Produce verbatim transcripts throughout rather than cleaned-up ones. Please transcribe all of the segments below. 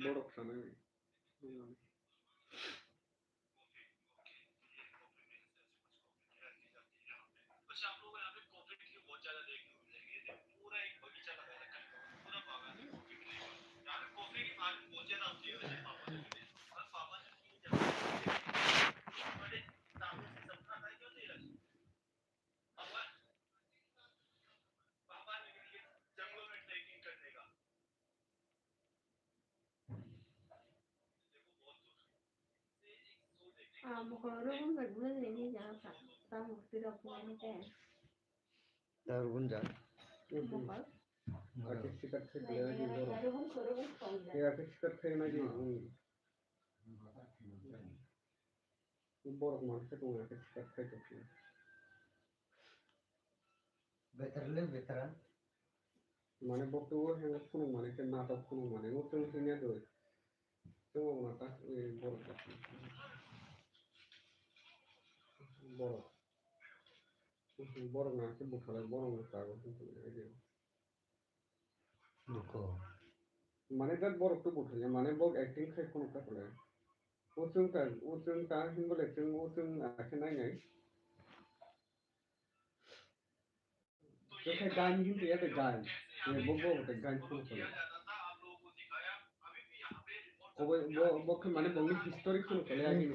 Borok sanai. Tar gun ja. Ake sikar thai khlai di borok. Ake sikar thai nai di. Borok manse tong ake sikar thai tong. Better le better. Mane bo to heng phunuk mane ke natok phunuk mane ngo tong thengya doi. Tong ma ta borok ta. Borok. Borok na ke buthalai borok na ta go. Duko. Mane dat borok to buthalya mane bok acting khai phunuk ta kole. Uchung ta uchung ta hingole chung uchung akhe nai nai. Khe gan hin te ya te gan. Ye bo bo te gan ko ko. Ko bo bo bo khe mane bongni history ko ko le ani.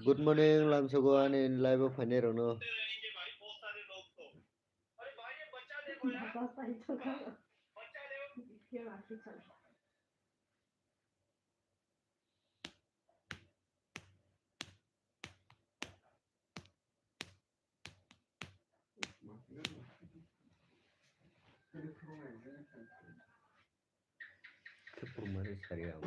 Good morning, lamsogo ani live o phainai rokno. Khe phwrwngmani sari ang.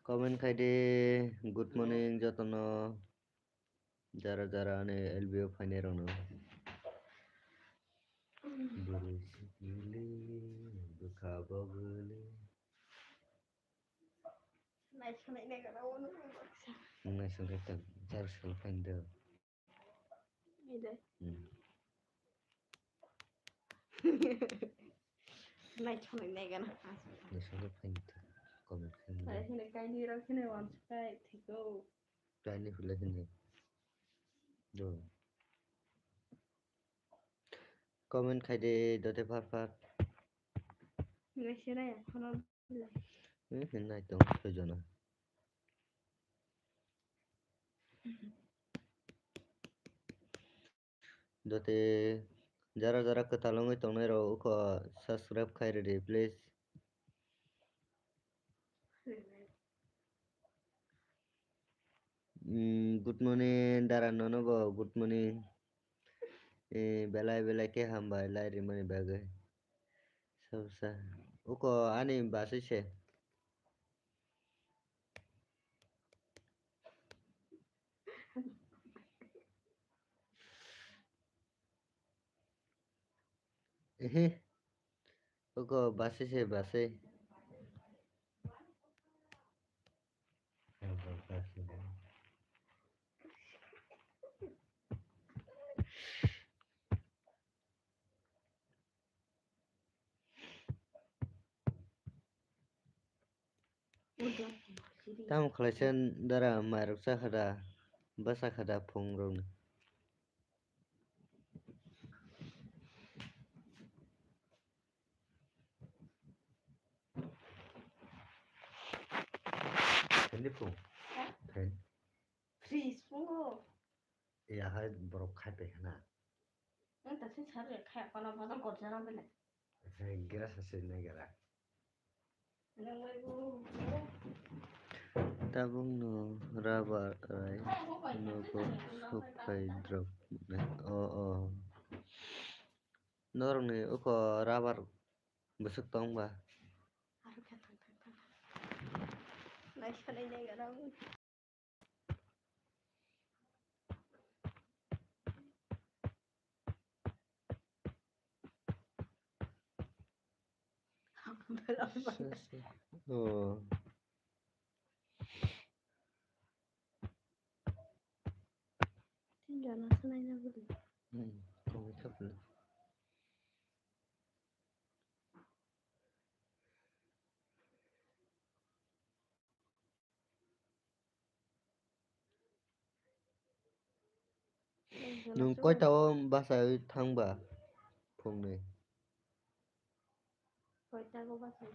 Comment khai di, good morning jotono. Jara jara ani L B O phainai rokno. Bwrwi sikili, bwkha bogwli. Naisonai nai gana o nung baksa. Naisonai ta jar sal phain do. Ide. Hmm. Naisonai nai gana. Naisonai phain do. Comment khain do. Naisonai kaini rok khene wanskai thiko. Kaini hula khene. Do. Comment khai de dote phar phar. Nai se nai ya, khono. Eh, nai tong soi jona. Dote jara jara kwtal wngwi tongnai rok uko subscribe khai ridi, please. Mm, good morning, dara nono bo, good morning. Eh, belai belai khe hambai lai rimani bagwi. Sabsa. Uko ani basui se. Ehe. Uko basui se basui. Tamo khlaisa dara mairok chakha da, bwsa kha da phungrokni. Thaini phung. Ha? Thaini. Fridge phungo. Ya hai borok khai pai hana. Ang ta se sar ya khai kono bodo gorjana bele. Hai gira sa se na gira. Tabukno rubber rai nogo sok phai drop. Oh, oh. Norokni uko rubber bwswk tong ba? Naisanai nai gana. Oh. Tin jona se naina bwlwi. Hmm, tongwi kha bwlwi. Nwng koita o bachai thangba phungni? Koita o bachai?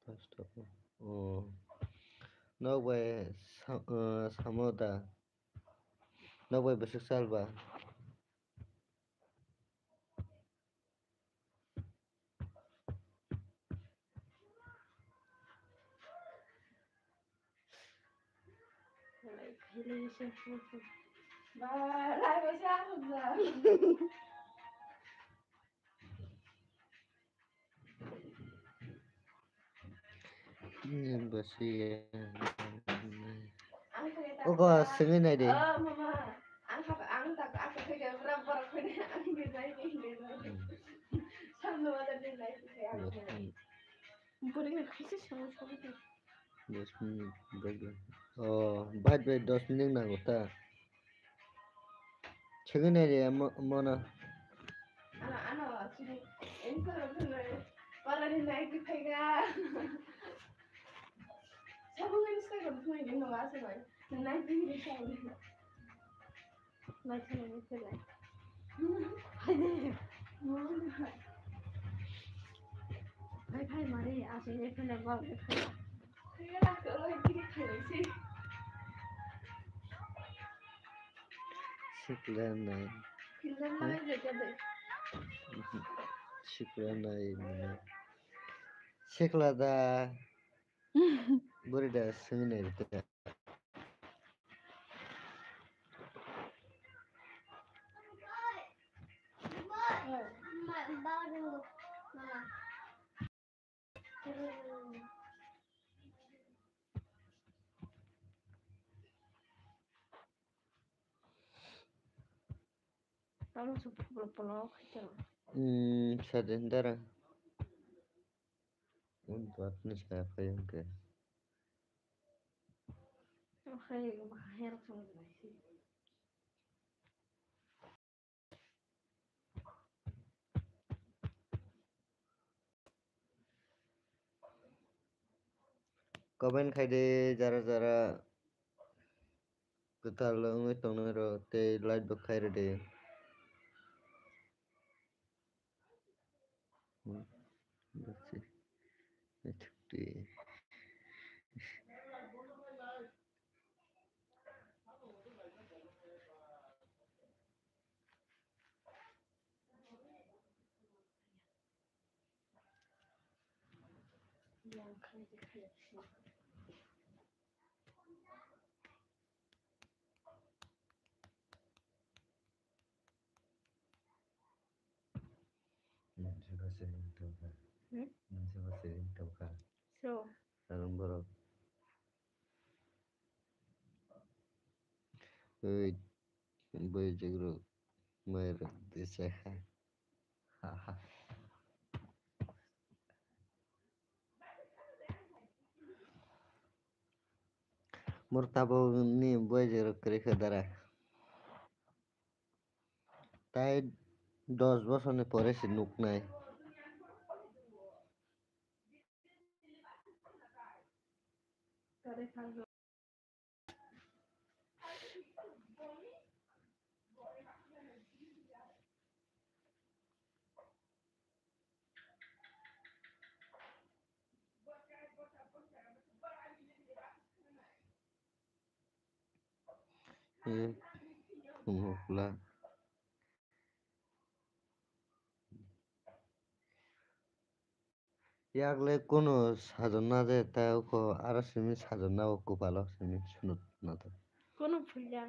Pasto. Oh. Nok bai sa-, uh, samo da. Nok bai bwswk sal ba. Ogo swngwi nai di. Dos minute, dos minute. Oh, bait bai dos minute nango ta. Chegwi nai re mo-, mono. Ano, ano, chini, enko rok nai, parani nai kwthai ga. Sabung ensko rok nai, no asa bai. Nai kwthai ga sabung. Bai, thangwi phailai. Phaidi. Bai, phai mari, aswk ni phailai, ba, bai, phai. Sikla nai. Sikla nai, mane. Sikla da. Bwrwi da swngwi nai rwkhe. Tamo se phulo phulo khaitaro. Hmm, sadin dara. Un patni saya phai hwnkhe. Okhai, okhai, rok song jai si. Comment khai de, jara jara kwtal wngwi tongnai rok, tei like bo khai rw de. Hmm, that's it. Naithok di. Nonsi bwswk ring tongkha. Hmm? Nonsi bwswk ring tongkha. So. Arong borok. Oi, bwrwi jigrok mai rok de chakha. Ha, ha. Mor tabuk ni bwrwi jigrok kwrwi kha dara. Tai dos bosor ni pore se nuknai. Eh, khumukla. Yakle kunu sajonna je ta ukho aro simi sajonna o kupalo simi sunut nato. Kunu phulya.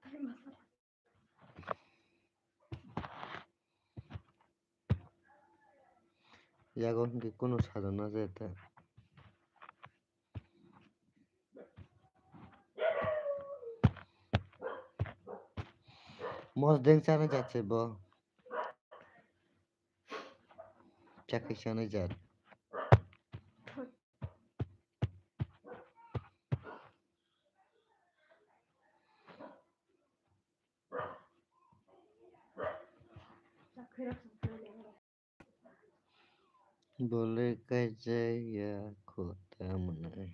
Ai masa. Yago hwnkhe kunu sajana jaya ta. Mosdeng chana jat se bo. Chakhe chana jat. Bole kaijak ya kho ta mwnai.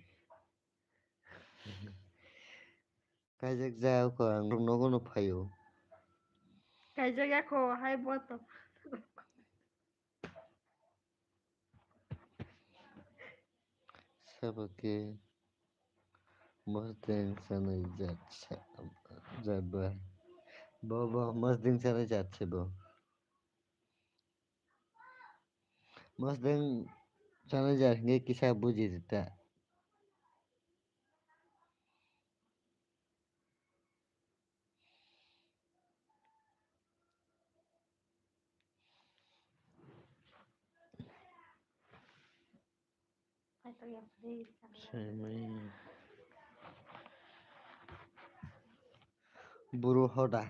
Kaijak ja kho ang nogo no phaio. Kaijak ya kho hai bo to. Sabo khe mosdeng sanai jat sa-, jat ba. Bo, bo mosdeng sanai jat se bo. Mosdeng sanai jat hingke kisa buji rita. Saimai. Buru hoda.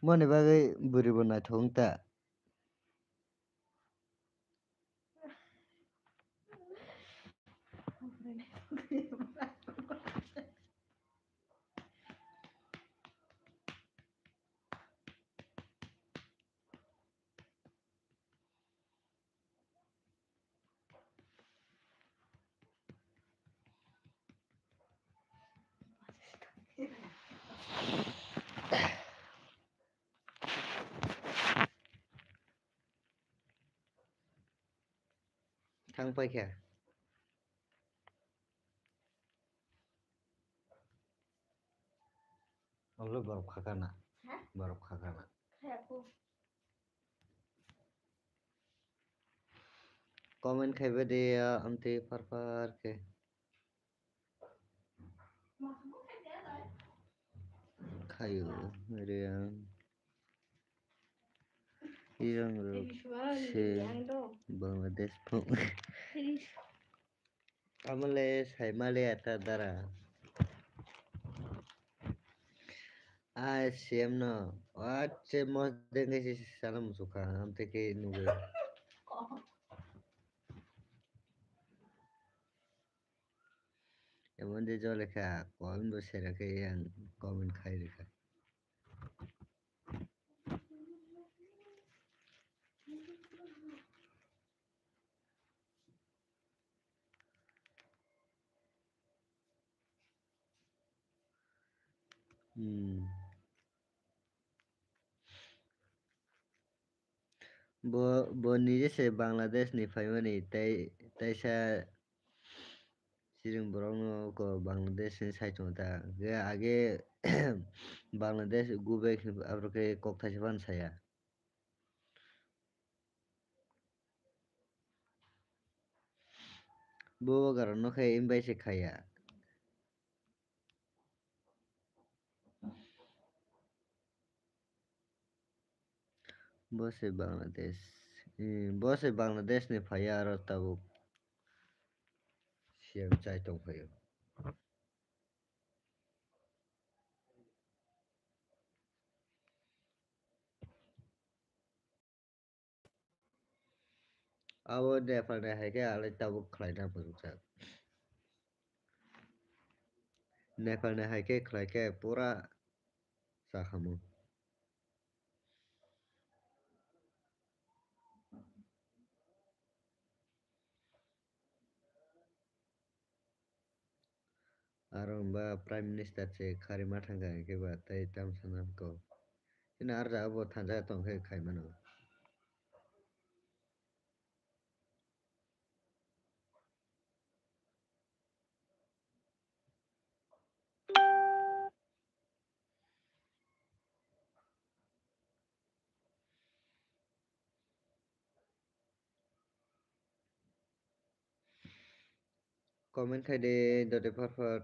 Moni bagwi bwrwi bo naithok wng ta. Thang paikha. Olo borok khakana. Ha? Borok khakana. Khaya kho. Comment khaiba de ya, amtwi par par khe. Khayo, Riang. Riang rok se Bangladesh phung. Amole sai male ata dara. Ai siyam no. Wache mosdeng khe se sana musuka. Amte khe nugwi. Emon de jole kha, comment bo sera khe yang comment khai rikha. Hmm. Bo, bo nije se Bangladesh ni phaimani, tei, teisa siring borok no ko Bangladesh ni sai tongo ta. Ge age Bangladesh go back aphuru khe kok thaisa phano saya. Bo karon no khe invite se khaya. Bo se Bangladesh. Eh, bo se Bangladesh ni phaiya aro tabuk siyam chai tong phaio. Abo Nepal ni hai khe alai tabuk khlai na muchungsa. Nepal ni hai khe khlai khe pura chakhamu. Aro ba Prime Minister se kharima thangkha hwnkhe ba tei tamo sana ko. Chini aro jaga bo thansa tongkhe khai mano. Comment khai de, dode phar phar.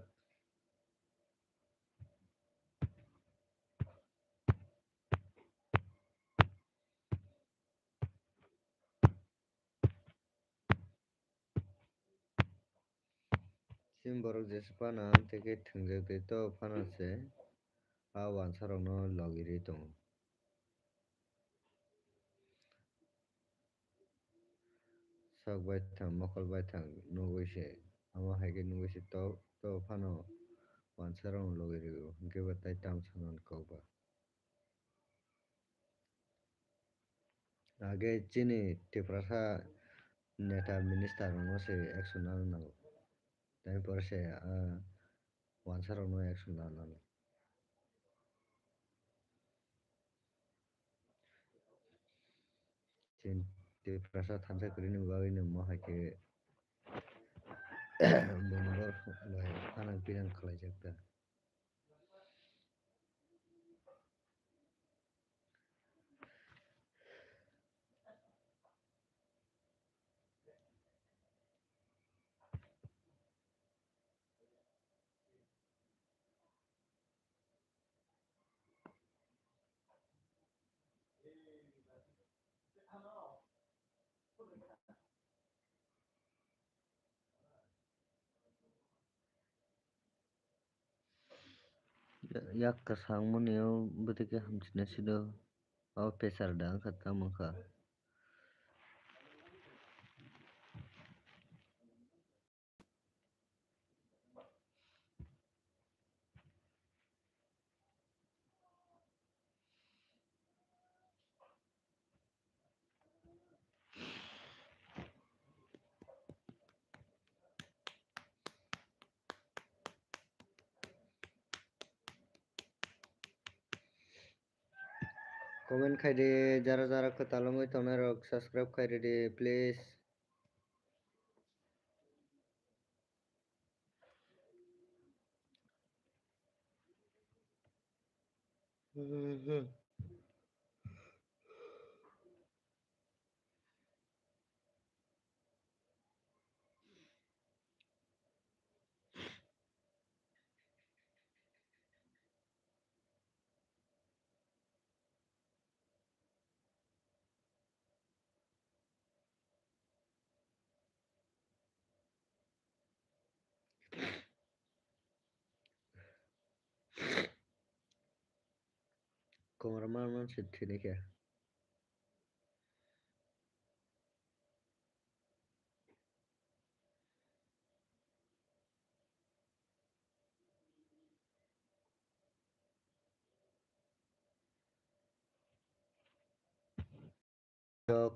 Chini borok jesa phano ang tei khe thwngjak tei to phano se a wansarokno logi rwi tongo. Sok baithang, mokol baithang nugwi se, amo hai khe nugwi se to, to phano wansarokno logi rwo, hwnkhe bo tai tamo sanani kok ba. Age chini Tiprasa neta minister rokno se action lana nango. Tei pore se, ah, wansarokno action lana nango. Chini Tiprasa thansa kwrwini bagwi no mo hai khe bondor bai phanang pinang khlaijak ta. Yak kwchangmani o bwtwi khe hamchina sido. O pressure da wngkha, tamo wngkha. Comment khai di, jara jara kwtal wngwi tongnai rok subscribe khai ridi, please. Komor man man se thini khe.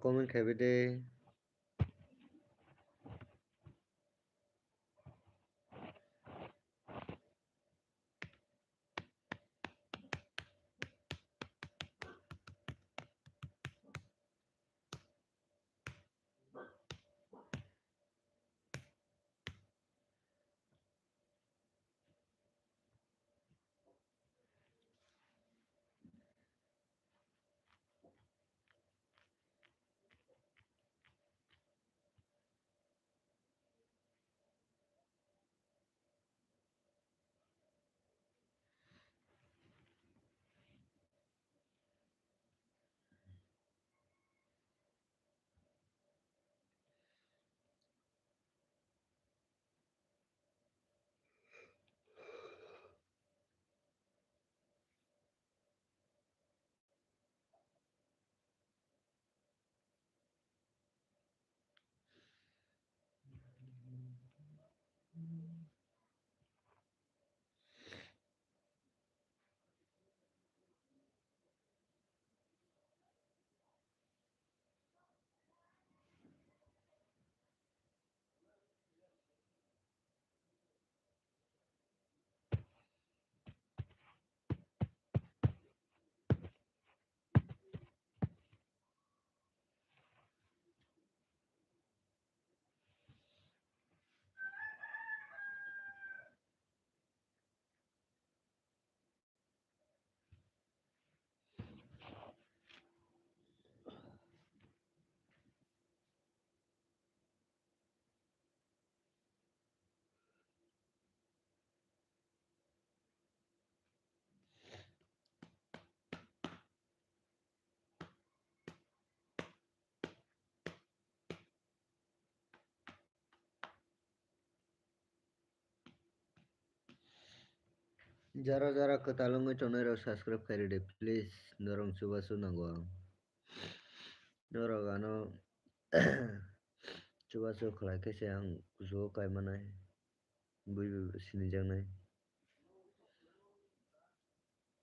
Comment khai bai de. Jara jara kwtal wngwi tongnai rok subscribe khairidi, please, norok chubachu nango ang. Norok ano chubachu khlai khe se ang kuchugo kaimanai, bui bai sinijaknai.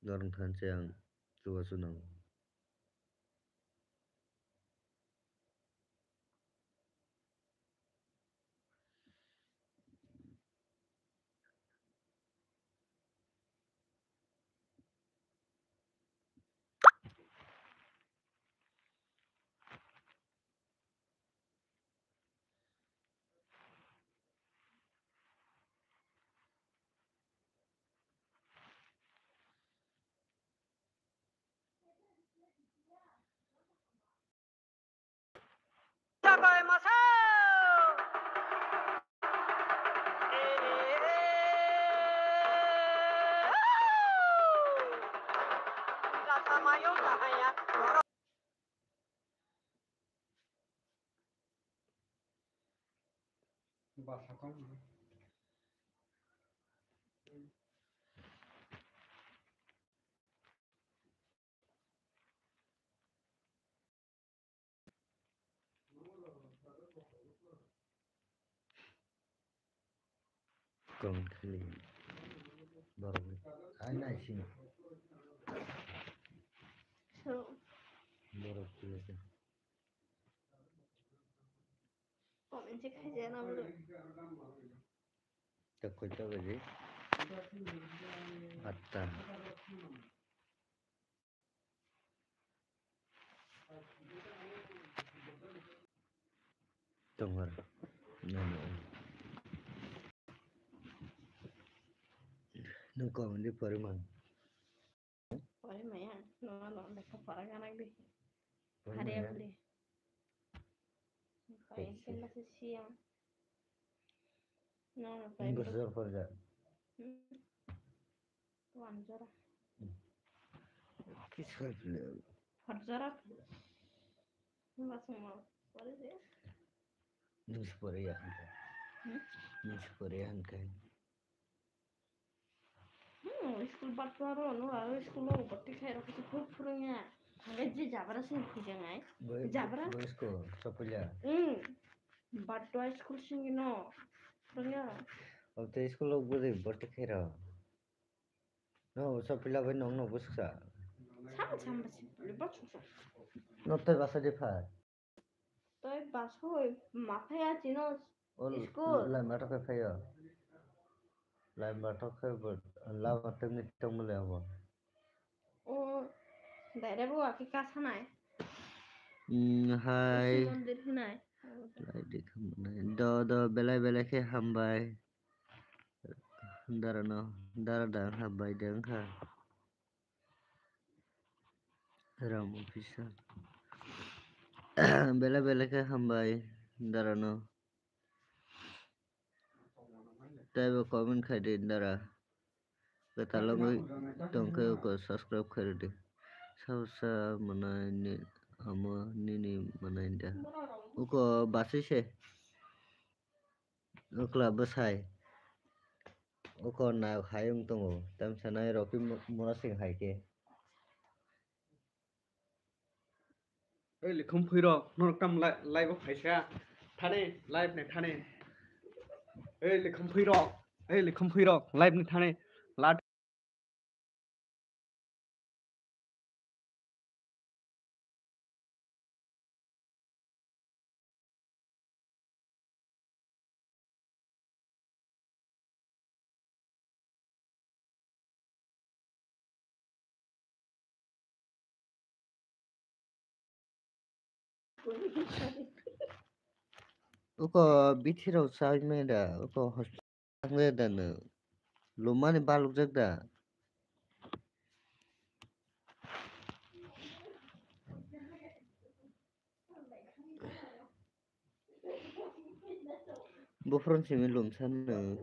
Norok thanse ang chubachu nango. Comment khaidi borok ni. Ai nai sini. So. Borok twi se. Comment se khaijana bro. Tak koi tak baje. Atta. Tongor. Nani. Nung comment di pori man. Pori maya, no no lekha pora gana di. Pori maya. Hari abli. Pai Pori kenna si siya. No no pai. Nung gosor pori ja. Hmm. Wan jora. Kisa phle. Hor jora. Mas mo. What is it? Nung se pore ya hwnka. Hmm? Nung se pore ya hwnka. Hmm, school bat paro no aro school o bati khai ro kisu phuk phurung ya. Hage je jabra sing phujang ai. Jabra? Boy school, Chopulya. Hmm. Bat dua school sing no. Phurung ya. Ote school o budi bati khai ro. No, so pila bai nong no bwswksa. Sama sama si pili bachuksa. No tei basa de pha. Tei basa hoi ma phai ya chino school. Lai matok khe phaio. Lai matok khe bo lama tengni tongmole abo. O, dai re bo aki kasanai. Hmm, hai. Mondir hinai. Lai de khamnai. Do do belai belai khe hambai. Dara no, dara da wngkha, bai da wngkha. Ram officer. Belai belai khe hambai, dara no. Tei bo comment khai di, dara. Kwtal wngwi tong khe uko subscribe khai di. Sabo sa mwnai ni, amo nini mwnai da. Uko basi se. Okla bwsai. Oko nayok hai wng tongo. Tamsa nai rok khe mo-, mora sing hai khe. Ei, likhum phui rok, norok tam li-, live o phaisa. Thani, live ni thani. Ei, likhum phui rok. Ei, likhum phui rok, live ni thani. Lat. Uko bithi rok sai meda, uko hospital. Thangwi da no. Lumani balukjak da. Buphuru simi lumsa no.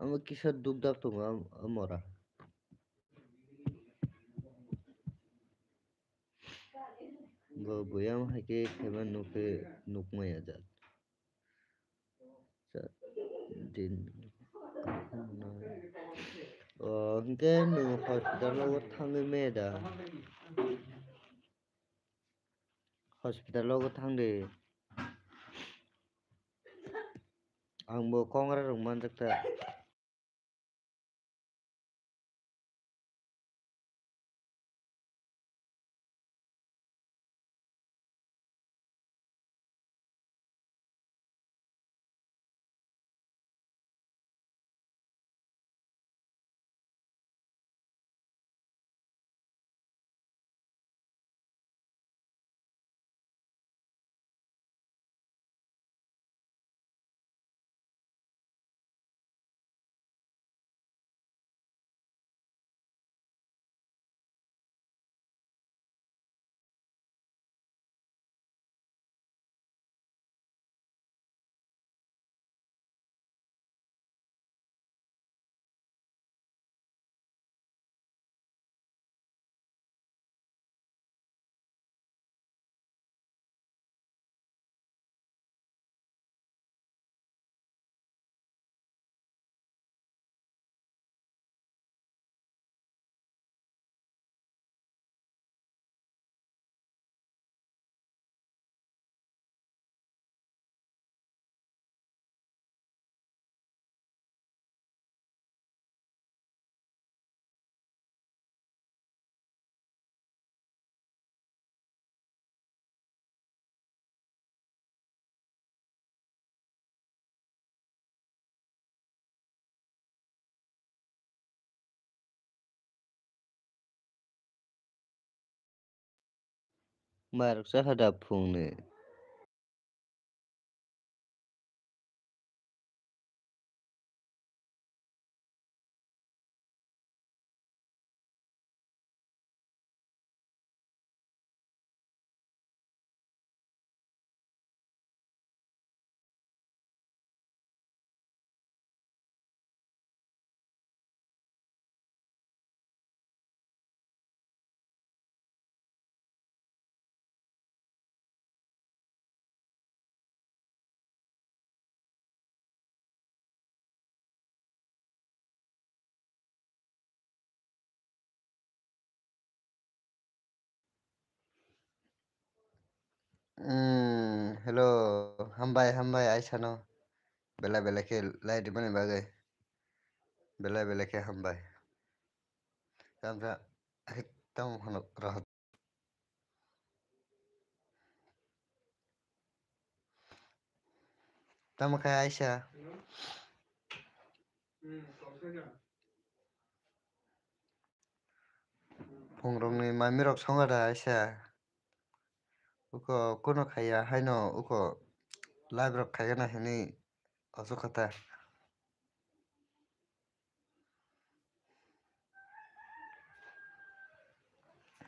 Amo kisa duk dak tongo am-, amora. Bo buyang hai khe kheba nuk khe nuk maya jat. Sa-, din. O, hwnkhe nwng hospital o thangwi maya da? Hospital o thang de. Ang bo kongra rok manjak ta. Mai rok cha kha da phung ni? Mm, hello, hambai, hambai, aisano. Belai belai khe lai rimani bagwi. Belai belai khe hambai. Tamsa, ai, tamo hano rahat. Tamo khe aisa. Phungrokni mamirok songa da aisa. Uko kuno khaiya haino uko live rok khaigana hinwi aswk kha ta.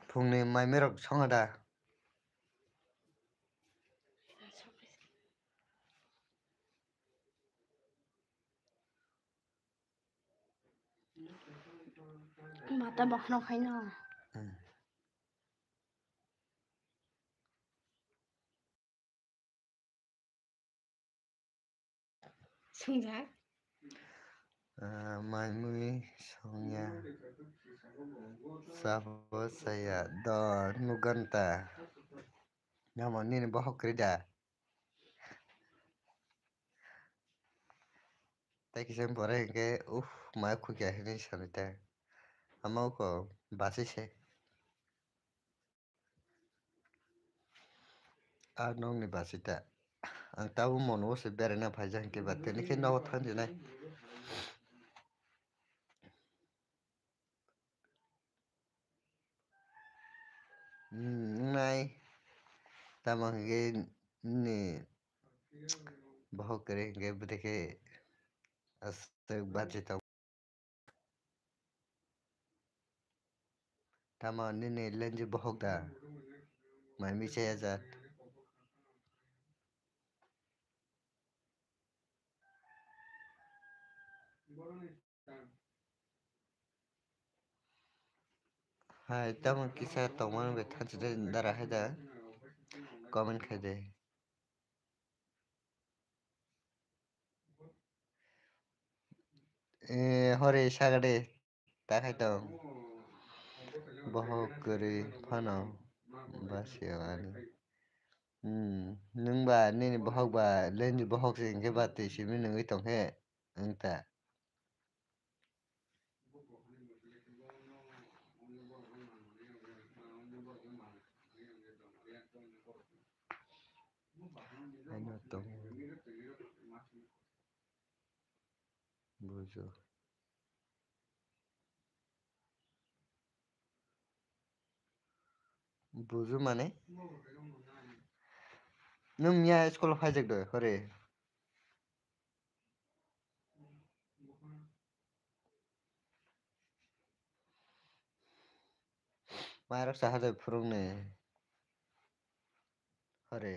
Phungni mamirok songa da. Mata bokhno khaino. Hmm. Swngjak. Ah, mai mui songya. Sabo saya do nuganta. Namo nini bohok kwrwi da? Tei kisa pore hinkhe, uff, mai khukya hinwi sanwi ta. Ama uko basi se. A nokni basi ta. Ang tabuk mono se beraina phaijak hinkhe ba tini khe nogo thang dinai. Hmm, wngnai. Tamo hwnkhe nini bohok kwrwi hwnkhe bwtwi khe aswk bachi tong. Tamo nini lenji bohok da? Mai misa ya jat. Hai, tamo kisa tongmani bai thansa de dara hai da. comment khai de. Eh, hore sagade. Ta khai tong. Bohok kwrwi phano basio ani. Hmm, nwng ba nini bohok ba lenji bohok se hinkhe ba twi simi nungwi tongkhe wng ta. Haino tong. Bujo. Bujo mane? Nwng miya school o phaijak de, hore? Mairok saha de phwrwngni. Hore.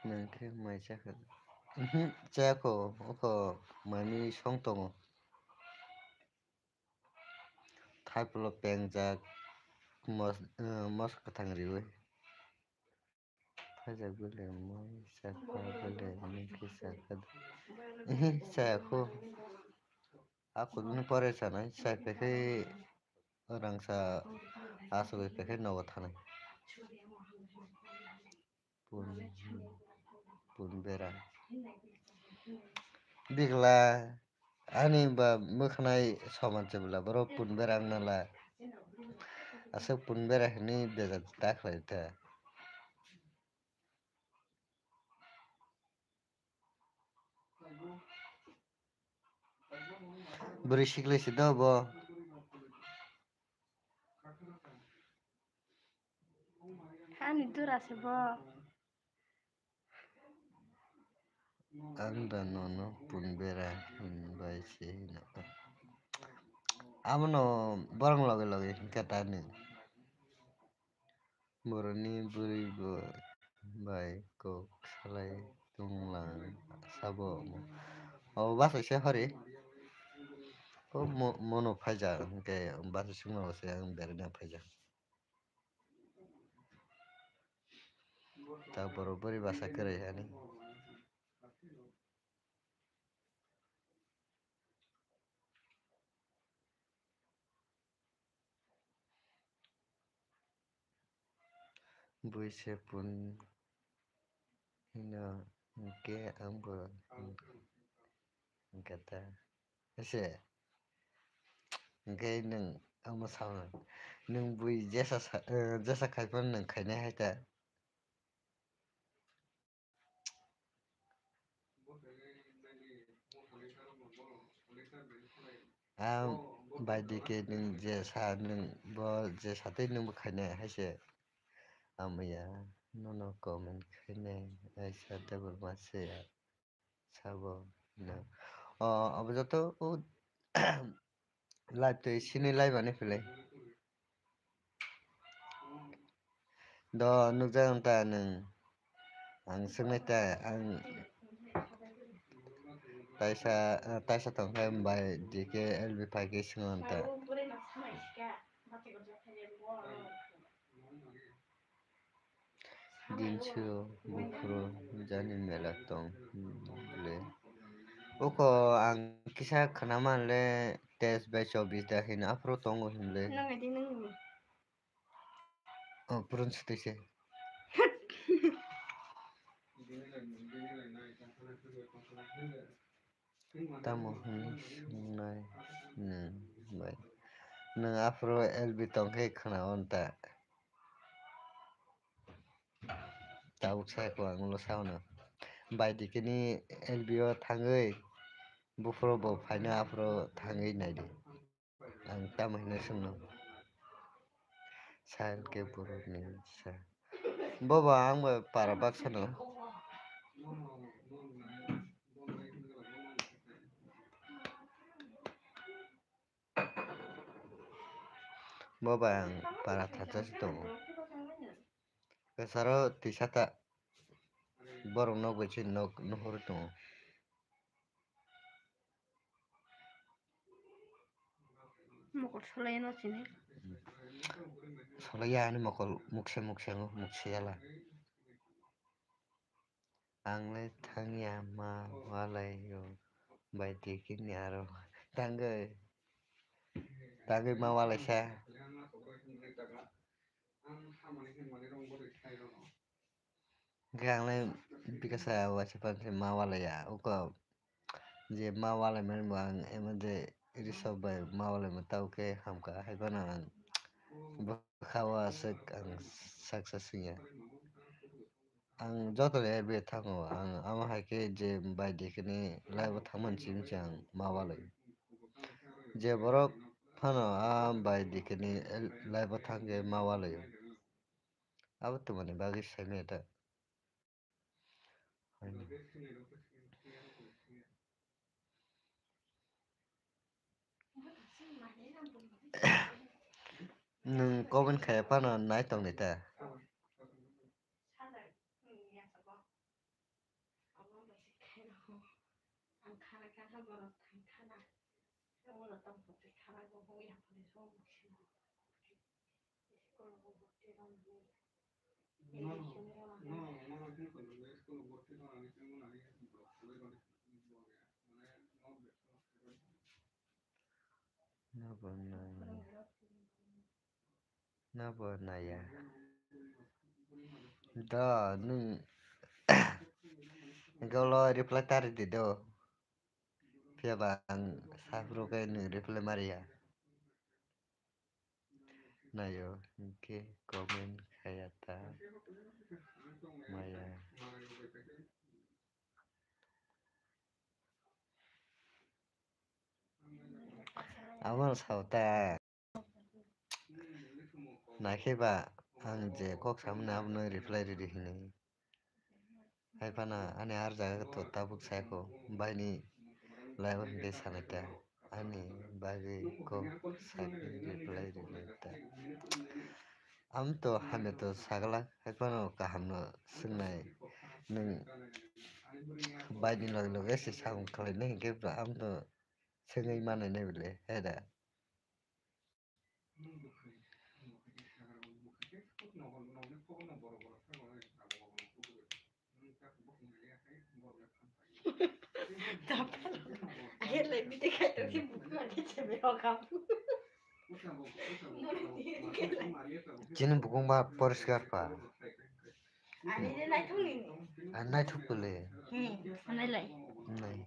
Nang khe mai chakha? Mhm, chayakho, okho manwi song tongo. Thaipulo pengjak mos-, eh, mos kwthang riwi. Phaijak bele moi sakha bele nokhe sakha. Ehe, chayakho. A kuduni pore sanai, chai pekhe rangsa asugwi pekhe nogo thanai. Pun, pun bera. Bigla, ani ba mwkhanai soman chibla, borok pun bera wng nala. Aswk pun bera hinwi bejak ta khlai ta. Bwrwi siklai se do bo. Ani dura se bo. Ang da nono pun bera hin bai se hino. Abono borok loge loge hinkhe ta ni. Boroni bwrwi bo bai kok salai tonglang sabo. O bachai se hori. O mo-, mono phaijak hinkhe bachai songno se ang berana phaijak. Ta borok bwrwi basa kwrwi ani. Bui se pun hino hinkhe ang bo hinkhe ta. Ese. Hinkhe nwng omo sao. Nwng bui jesa sa-, eh, jesa khai phano nwng khainai hai ta. Ang bai D K nwng je sa nwng bo je satwi nwng bo khainai hai se. Amiya nono comment khainai ai sa tei bo ma se ya sabo no. O abo joto o live tei sini live ani philai. Do nukjak wng ta nwng. Ang swknai ta, ang taisa, ah, taisa tongkha bai D K L B phaikhe swngo wng ta. Dinsio buphuru jani mela tong le. Oko ang kisa khwnama le teis bai chobis da hino aphuru tongo hinle. Nang edi nang ni. Oh, purun sutwi se. Tamo hwnwi swngnai nwng bai. Nwng aphuru L B tongkhe khwnao ta. Tabuk sai kho ang ulo sauna. Bai dikini L B o thangwi buphuru bo phaina aphuru thangwi naidi. Ang tamo hino swngno? Sal ke borok ni sa. Bobo ang bo para baksa no. Bobo ang para thatsa se tongo. Kwcharo tisa ta. Borok nok bai se nok nuhur tongo. Mokol solai no chini. Solai ya ani mokol mukse mukse ngo mukse yala. Ang le thangya ma walai yo bai dikini aro tangwi tangwi ma walai sa. Hwnkhe ang le bikasa waisa panse ma walai ya uko je ma walai mani bo ang emo je risok bai ma walai ma tao khe hamkha hai phano ang bwkha o aswk ang saksa swngya. Ang joto le bai thango, ang amo hai khe je bai dikini live o thangmani simi se ang ma walai. Je borok phano a bai dikini live o thang khe ma walai. Abo twmani bagwi saimanya ta. Nwng comment khaiya phano nai tongdi ta. Nabo nai. Nabo naiya. Do, nwng golo reply ta ridi do. Phiya ba ang saphuru khe nwng reply ma riya. Naio, hwnkhe comment khaiya ta maya. Abo sao ta. Naikhe ba ang je kok samani abono reply ridi hinwi. Hai phano ani ar jaga to tabuk saikho, baini live o hwnkhe sanai ta, ani bagwi kok sakhe reply ridi ta. Am to hamya to sagala, hai phano kaham no swngnai, nwng baini loge loge se samung khlainai hinkhe ba am to swngwi manai nai bwle, hai da. Chini bukung ba poriskar pa. Ani naithok kwlwi. Nai.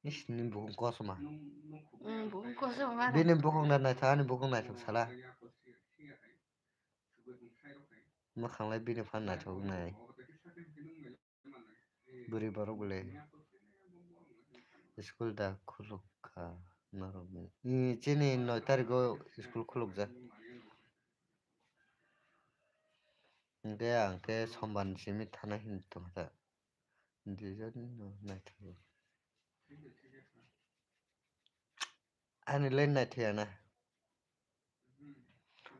Is, ni bukung kosom ma. Hmm, bukung kosom ma. Bini bukung na naithok, ani bukung naithok sala. Mwkhang lai bini phan naithok nai. Bwrwi borok bwle. School da khuluk kha norok ni. Chini noi tarikgo school khulukjak. Hwnkhe ang khe sombar ni simi thana hinwi tongkha. Ani le naithokya na.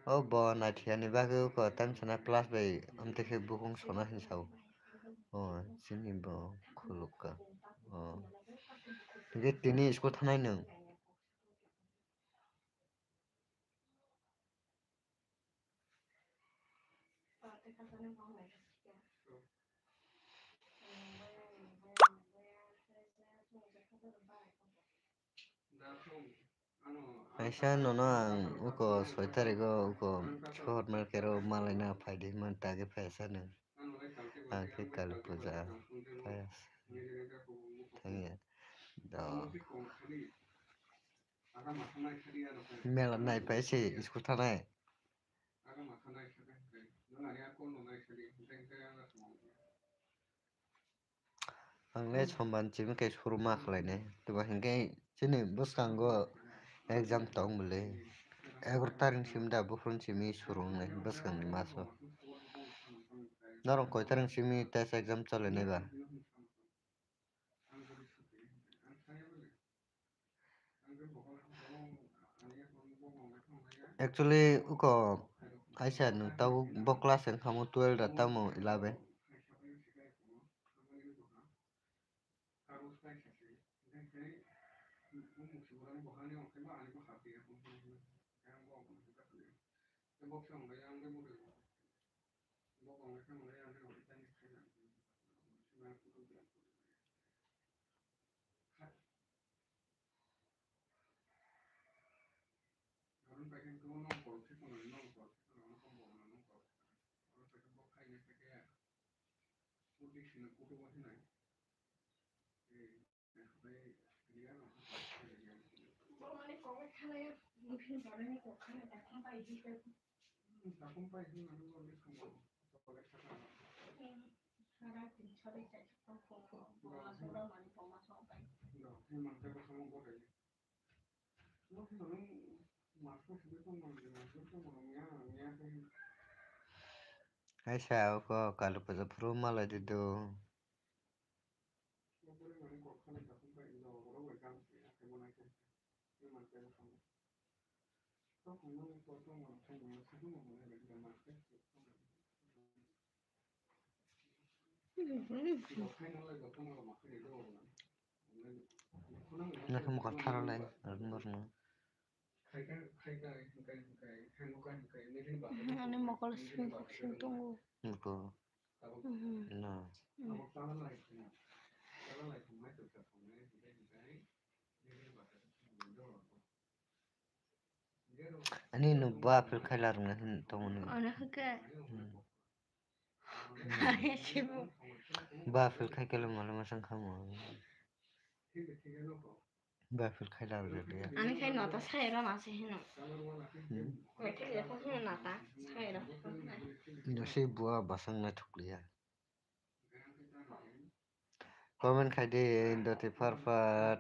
O bo naithokya ni bagwi uko tamo sana plus bai amtwi khe bukung sona hinwi sao. O chini bo khulukha. O. Hwnkhe tini school thanai nwng. Kaisa nono ang uko soi tarigo uko sohor market o malaina phaidi hwnmani tagi phaisa nwng. Ang khe kali puja phai thangya. Do. Mela nai phai se school thanai. Ang le sombar ni simi khe suru ma khlai nai. Tei ba hinkhe chini bwskango exam tong bwle. Egaroh tarikh ni simi da buphuru ni simi suru wngnai bwskang ni maso. Norok koi tarikh ni simi test exam choli nai ba? Actually, uko kaisa nwng tabuk bo class wngkha mo twelve da tamo eleven. Hai sa oko kalu puja phuru malai di do. Naikhe mokol tharalai, rwngborno. Ani mokol swing kok swing tongo. Mokol. Mhm. No. Mhm. Ani no ba apple khai larwkna hin tongmani. Ano hwnkhe. Hmm. Ani sibo. Ba apple khai kele malo masang khamo. Ba apple khai larwkna dia. Ani khai nota sai ra na se hino. Hmm. Meeting le ko hino nota sai ra. Ino se bua basang na thukliya. Comment khai di, doti pharphat.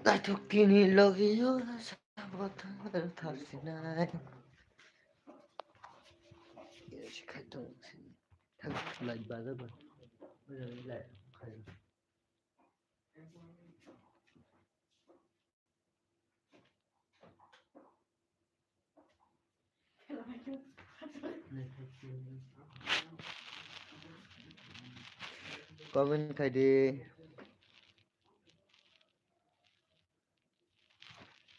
Naithok tini logi o sabo thar tharsinai. Yes, khai tong sini. Thang lai baja ba. Lai khai. Comment khai di.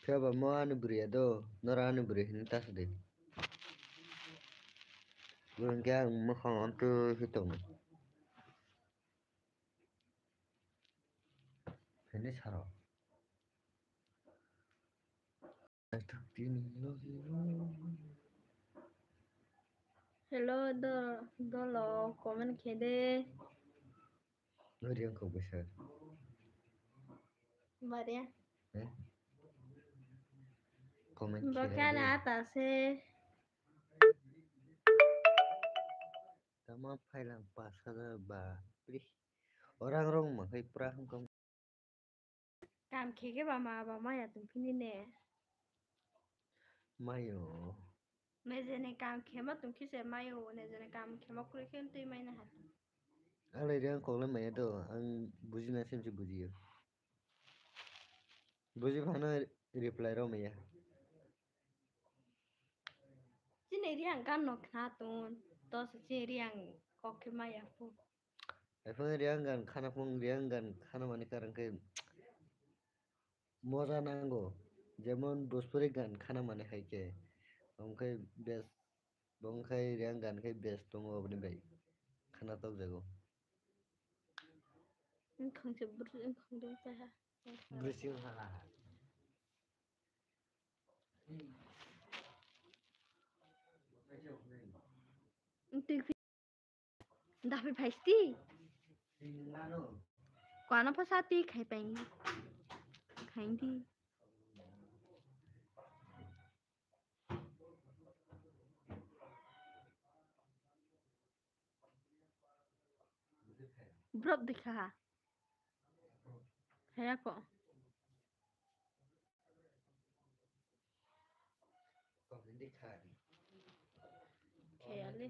Phiya ba mo ani bwrwi ya do, noro ani bwrwi hinwi ta sa di. Bo hwnkhe ang mwkhang amtwi tong. Hini saro. Hello, do, dolo, comment khe de. Nori ang kok bwsa. Baria. Eh? Comment khe de. Bakana ta se. Tama phailang pas hajar ba. Pri. Orang rong ma khai pra hum kam. Kam khe khe ba ma ba maya tong phini ne. Mayo. Nejeni kam khe ma tong khe se mayo, nejeni kam khe ma kwrwi khe twi mai na ha. Alai re ang kok le maya do, ang buji na sim se buji yo. Buji phano reply rw maya. Chini Riang gan no khna tun, to se chini Riang kok khe maya phu. Ephang Riang gan khana phung Riang gan khana mani karang khe moja nango. Jemon Bhojpuri gan khana mani hai khe. Omo khe best, bo wng khe Riang gan khe best tongo oboni bai. Khana tok jago. Wngkhang se bwrwi wngkhang dong taiha. Bwrwi se wngkha. Twi phi-, daphai phaisti. Kwano pha sati khai pai. Khaindi. Borok dikha ha. Haya ko. Kheyali.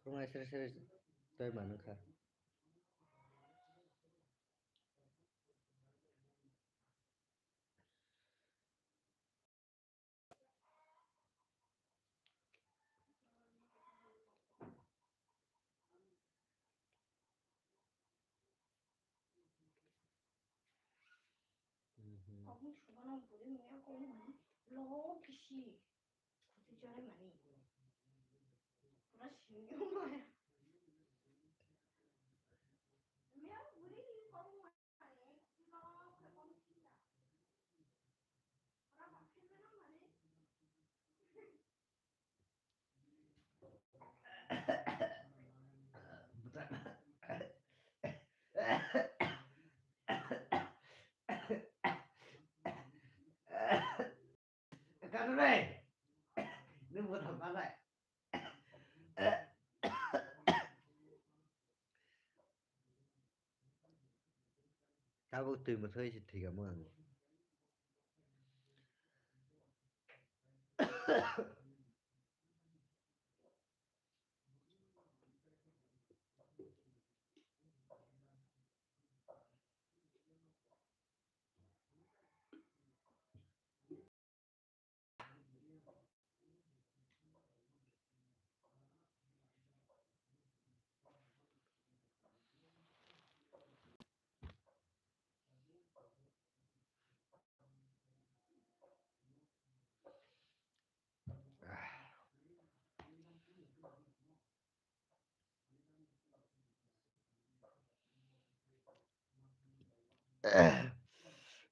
Phwrwngnai sere sere tei manwkha. Mhm. Kok ni subano buri maya kok ni lo kisi. Khuti chore mani. Pura singyo maya. Maya buri ni kok ni mani lo khe kok ni sinda. Pura bakhe mani. Kanunai. Nung bo thang kanai. Tabuk twi mwthai se thwikamo ang.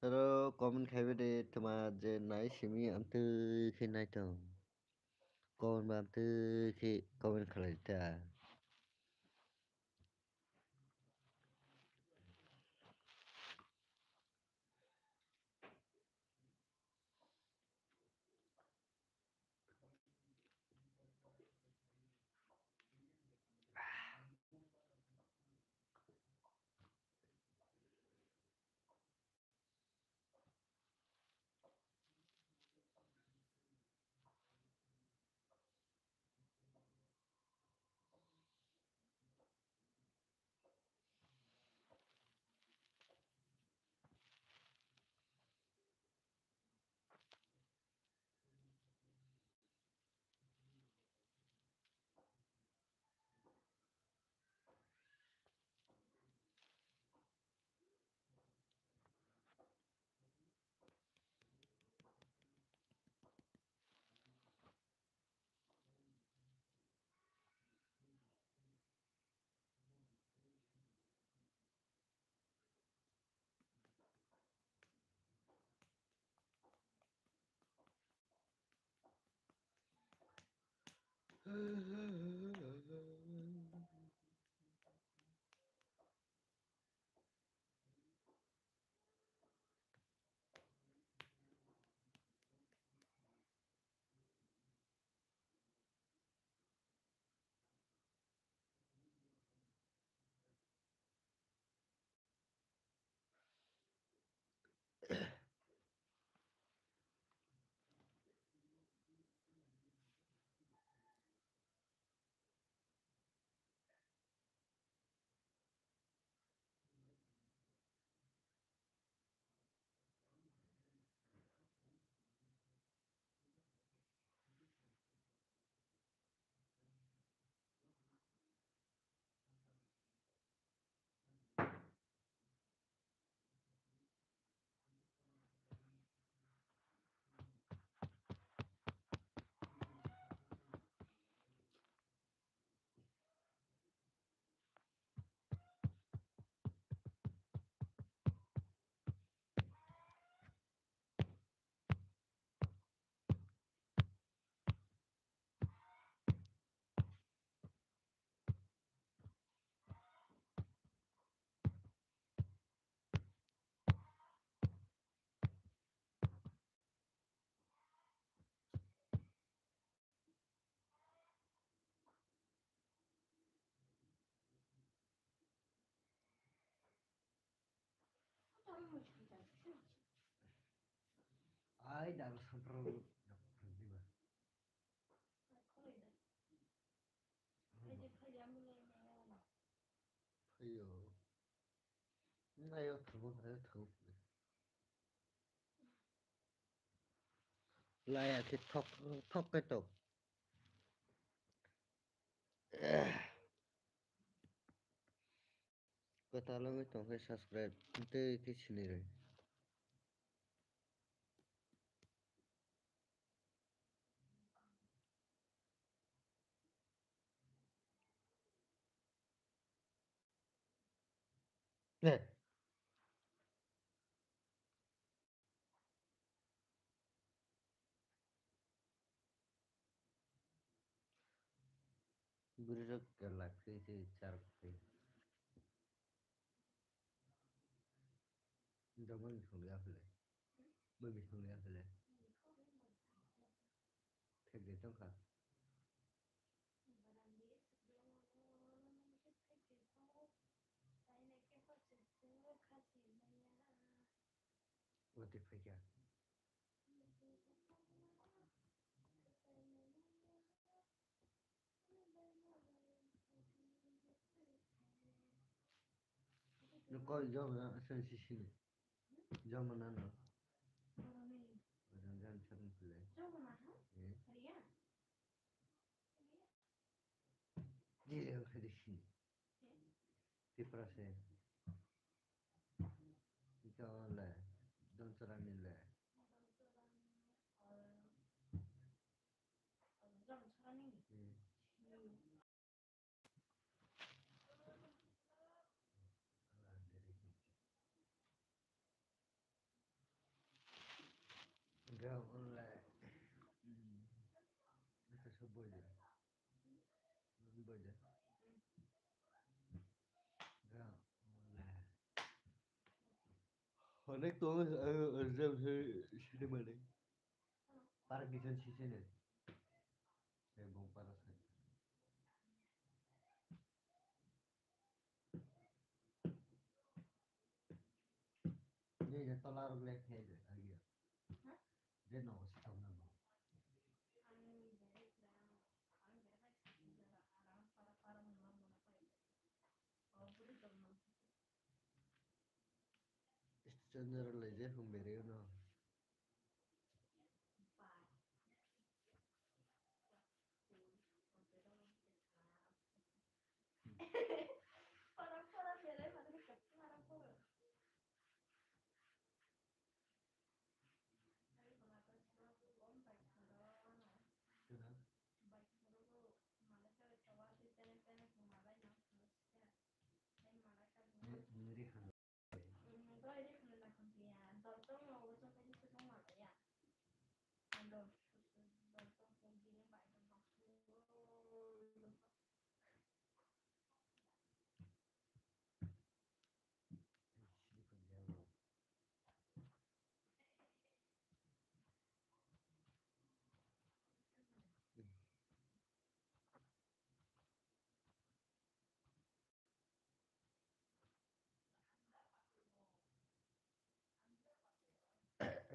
Aro comment khaibai de tma je nai simi amtwi khe nai tong. Comment ba amtwi khe comment khlai ta. Ai, dal sampra. Phaio. Nayo thago, nayo thago. Laya khe thok, thok khe tok. Kwtal wngwi tongkhe subscribe tei khe sinirwi. Bwrwirok kwlak khe se charwk khe. Jabon songya phele. Bwrwi songya phele. Thek de tongkha. Wati phaikha. Nokol joma na asal sisini. Joma na no. Jom jom sarin pule. Eh. Jile ang khadi sini. Tipra se. Ito le. Don sarani le. Honek to, eh, eh, eh, sini mana? Park di sana sini. Eh, bom park sana. Ini je tola rok lek khe je, agia. Je no, si tong na bo. Standard lai je hung bere no.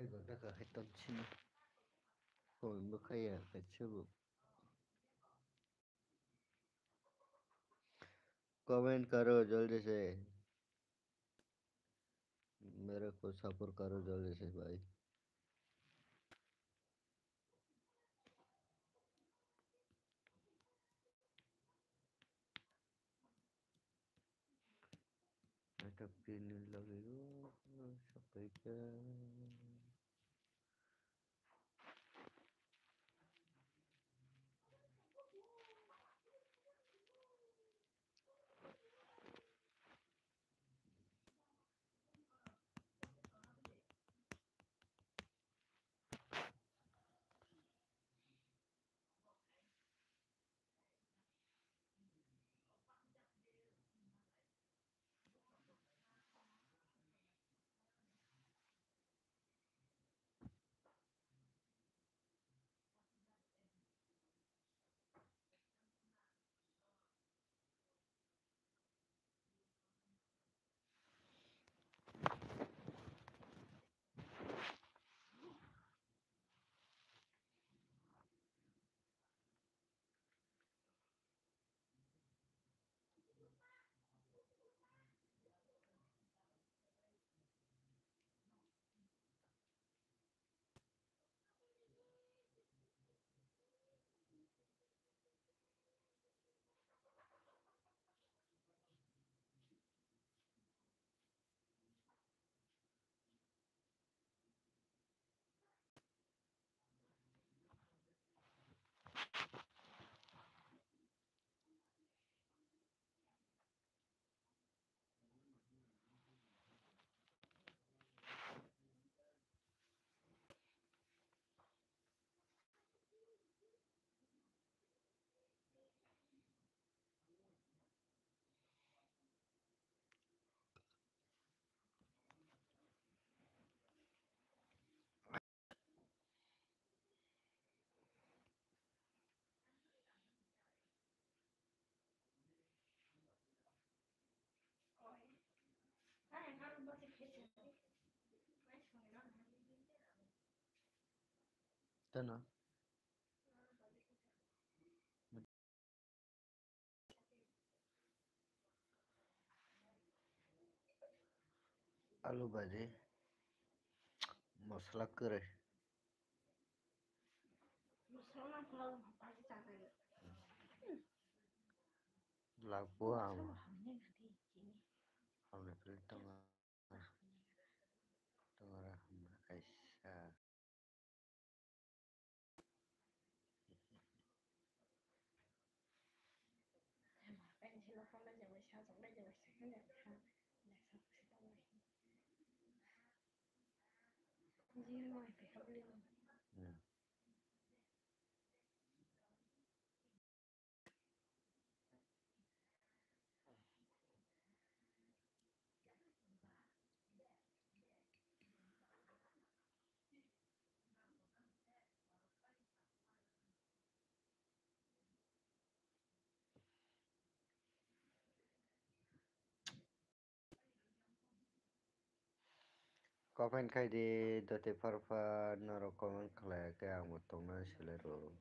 Ego daka hai ton sini. Comment bo khaiya kaisa bo. Comment karo jaldi se. Mere ko support karo jaldi se bhai. Naithok tini logi o sokaikha. Tana. Alu bhaji, masala kwrwi. Lagbo ang. Hamle philwi tongo. Tongo ra hamle kaisa. Comment khai di, doti pharpha norok comment khlai khe ang bo tongna selero.